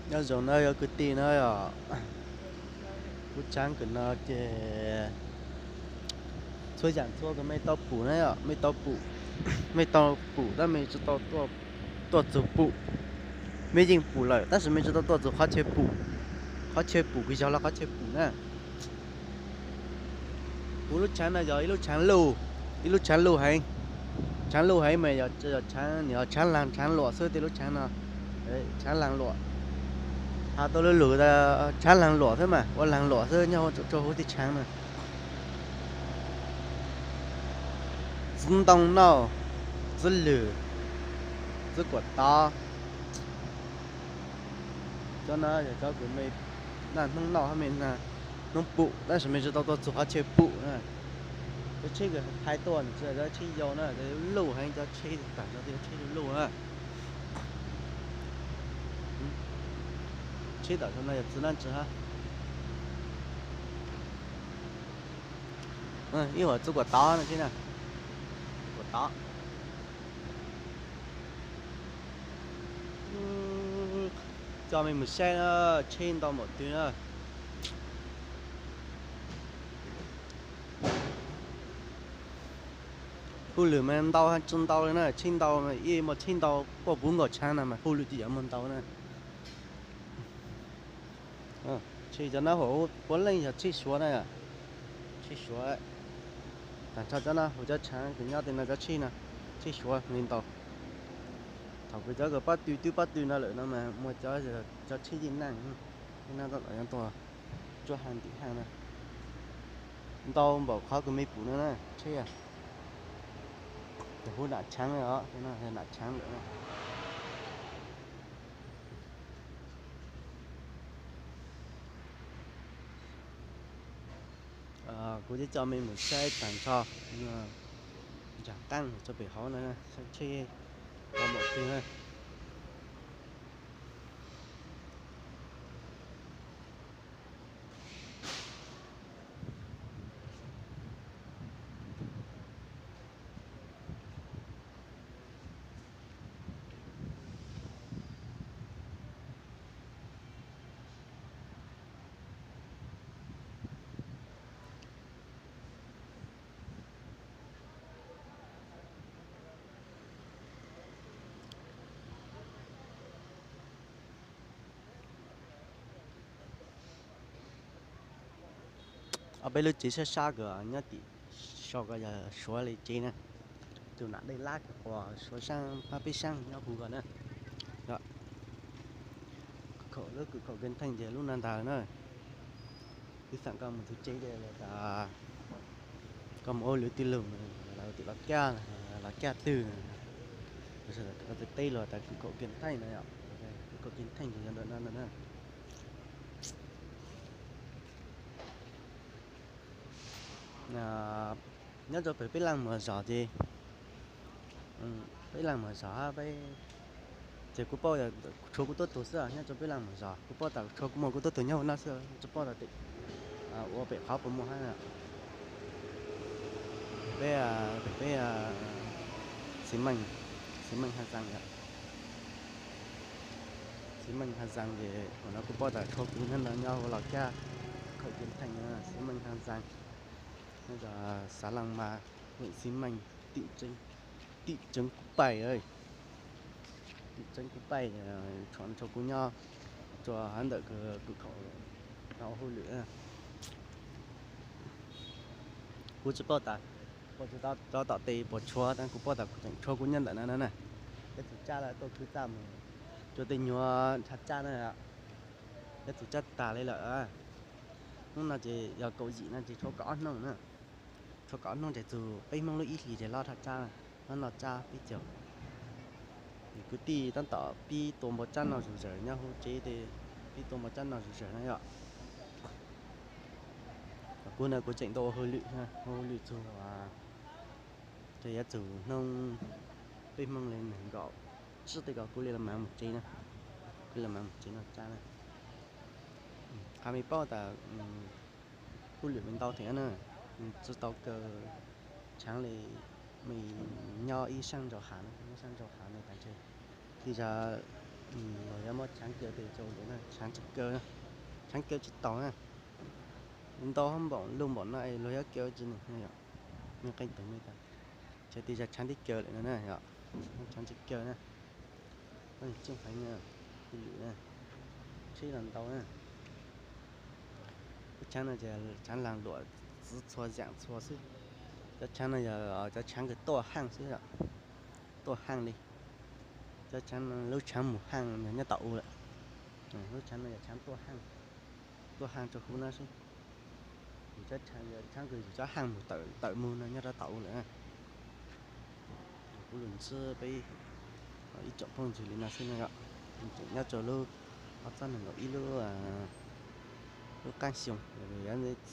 Nyob zoo na yog kwv tij na yom, kuv tshaav kawm no ces txhua yaam txhua kws mej tau pum na yom, mej tau pum, mej tau pum tab mej tsi tau tuaj txug pum. Mej yeej pum lawm tab sis mej tsi tau tuaj txug qhov chaw pum, qhov chaw pum kws yog lawv qhov chaw pum na. Kuv lub tshaav no yog ib lub tshaav luj, ib lub tshaav luj heev. Tshaav luj heev mas yog tshaav, yog tshaav laag tshaav luam xwb tej lub tshaav no. Tshaav laag luam, has tau lug lug tas tshaav laag luam xwb mas ua laag luam xwb nyob huv tej tshaav na. Txiv ntoo noj, txiv lwm, txiv kuam tov. Cov no yog cov kws mej naj hnub noj hab mej naj hnub pum tab sis mej tsi tau tuaj txug qhov chaw pum na. Cov tsheb kws thaiv tuaj nws tsi yog cov tsheb yau na, cov luj heev, cov tsheb taag no tej tsheb luj luj na. Tsheb tam sim no yog txiv nab ntsis hab. Ib huam txiv kuam tov no tsheb na, kuam tov. Coj mej mus saib na, tsheb ntau npaum twg na. Hauj lwm mas ntau tsi ntau le na, tsheb ntau, ib muaj tsheb ntau puaj puv nkaus tshaav na mas hauj lwm tsi yuav muaj ntau na. Tsheb cov no huam puav leej yog tsheb Suav na, tsheb Suav. Taag nrho cov no huv cov tshaav kws nyob tej no cov tsheb no, tsheb Suav li ntau. Thaum kws cov kws pob tw twb pob tw no lawm no mas muaj cov, cov tsheb yeej naaj, yeej naaj tab tom yuav tuaj tsuab haaj ntim haaj na. Ntau npaum qhov kws mej pum no na tsheb. Huv nam tshaav os, nam tshaav lawm na. Kuv coj mej mus saib taag nrho nraag qaab tso pem hauv na, saib tsheb ntau npaum twg na. Ob peb lub tsev sab sab kws nyob tim sau ko yog Suav li tsev na. Tus nam dej lab kws quas Suav saab hab peb saab nyob huv ko na. Khaum, lub kws khaum kev theej ces lub no ntag na. Kuv xaam koj mus tug tsev tas koj mus ua lwm tug lug, lawv tim Los Kaj, Los Kaj twg, koj teb lug tas kws khaum kev theej na yom, kws khaum kev theej ces yog ntawm no ntag na. Nyob rau pem peb laaj muag zos ces, peb laaj muag zos hab peb, ces kuv paub tshuav kuv tuab tug xwb nyob rau peb laaj muag zos, kuv paub tas tshuav kuv muaj kuv tuab tug nyob huv no xwb, tsi paub tas tim ua pem qhov puas muaj hab. Peb, peb Xi Meej, Xi Meej Has Zaas yom. Xi Meej Has Zaas ces huv no kuv paub tas tshuav kuv nyob ntawd nyob huv Los Kaj, khaum kev theej Xi Meej Has Zaas, nyob rau xav Laaj Mas, huyện Xi Măng, thị trấn Cù Pày, thị trấn Cù Pày, tshuav kuv nyob, tshuav hab ntawm kws khaum no ua hauj lwm. Kuv tsi paub tas puas tshuav tom tej puas tshuav, kuv paub tas tseem tshuav kuv nyob ntawm no na. Peb tug tsab lawv tuaj khwv txaj mus, tshuav tej nyuag nrhav tsab na, peb tug tsab tag li lawm. Hnub no ces yog kaum yim no ces tshuav kaum ob hnub na, tshuav kaum ob hnub ces txug peb Hmoob lub ib hlis ces loj rov tsab, loj noj tsab peb caug. Kwv tij tab tom pib tua npua tsab noj zuj zus nyob huv tsev, pib tua npua tsab noj zuj zus na yom. Kuv na kuv tseem tau ua hauj lwm, ua hauj lwm txug, ces yuav txug hnub peb Hmoob li nees nkaum tsib tej ko kuv li los mas mus tsev na, kuv li los mas mus tsev noj tsab na. Qhov me paub tas hauj lwm me ntau thiab na, tsi tau kaw tshaav li, me nyob ib saab nraug hav na, ib saab nraug hav na tas ntshe tej zag Los yuav muab tshaav kaw tes rau lawm na, tshaav tsis kaw, tshaav kaw tsis taus na. Ntau npaum luj npaum no es luag yuav kaw tsi ne yom. Mej qeej teev mej tas, tshaav tis yog tshaav tib kaw lawm no na yom. Tshaav tsis kaw na. Tseej heev na, lwm na, tsheb los ntau na. Lub tshaav no ces tshaav laag luam txwv txhua zaam txhua xwb. Cov tshaav no yog cov tshaav kws tuaj haaj xwb yom, tuaj haaj li. Cov tshaav, lub tshaav mus haaj yog nyob tom u lawm. Lub tshaav no yog tshaav tuaj haaj, tuaj haaj rau huv no xwb. Tshaav kws yus cov haaj mus tawm mus no nyob rau tom u lawm. Kuv lug ntsib peb ib tsoom phooj ywg li no xwb no yom. Tseem nyob rau lub ob txhiab nees nkaum ib lub, lub qaab xyoo, yuav